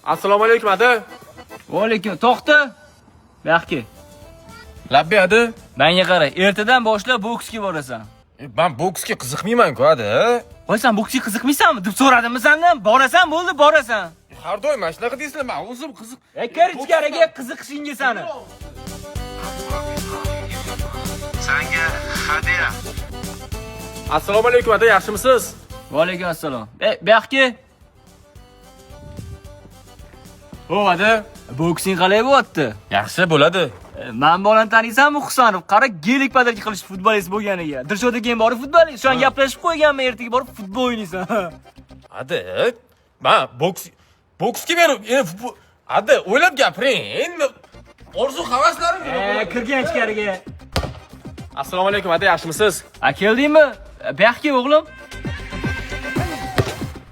Assalomu alaykum, adi. Va alaykum. To'xta. Bu yoqqa kel. Labbay, adi. Menga qara, ertadan boshlab boksga borasan. Men boksga qiziqmayman-ku, adi. Voy, sen boksga qiziqmaysanmi deb so'radimmi sendan? Borasan, bo'ldi, borasan. Har doim mana shunaqa deysizlar, men o'zim qiziq. E, kir ichkariga, qiziqishingga sani. Sanga hadya. Assalomu alaykum, adi, yaxshimisiz? Va alaykum assalom. E, bu yoqqa kel. Ho, adi. Boksing qalay bo'lyapti? Yaxshi bo'ladi. Man bolani taniysanmi, Husanov? Qara, gelik padarka qilish futbolist bo'lganiga. Dilshod keyin borib futbolist. Shu an gaplashib qo'yganman, ertaga borib futbol o'ynaysan. Adi, men boksga berib, adi, o'ylab gapiring. Endi orzu havaslarim. E, kirgin ichkariga. Assalomu alaykum, adi, yaxshimisiz? A, keldingmi? Bu yoqqa kel, o'g'lim.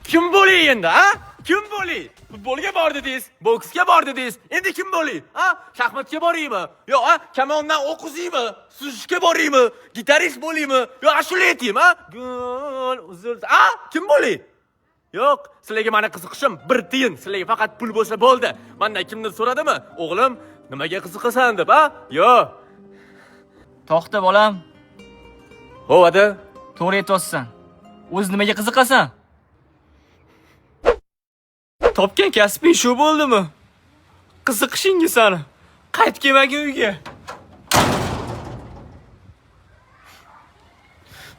Kim bo'ling endi, a? Kim bo'ling? Futbolga bor dedingiz, boksga bor dedingiz. Endi kim bo'ling? A? Shaxmatga boraymi? Yo, a, kamondan o'q uzaymi? Suzishga boraymi? Gitarist bo'laymi? Yo, ashula aytaymi, a? Gul uzil, a? Kim bo'ling? Yo'q, sizlarga meni qiziqishim bir tiyin. Sizlarga faqat pul bo'lsa bo'ldi. Mendan kimdir so'radimi? O'g'lim, nimaga qiziqasan deb, a? Yo'q. To'xta, bolam. Ho, adi. To'g'ri aytyapsan. O'zi nimaga qiziqasan? Topgan kasbing shu bo'ldimi? Qiziqishingga sani. Qaytib kelmagin uyga.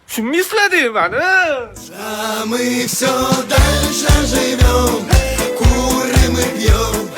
Tushunmaysizlar deyman. А мы все дальше живем, курим и пьем.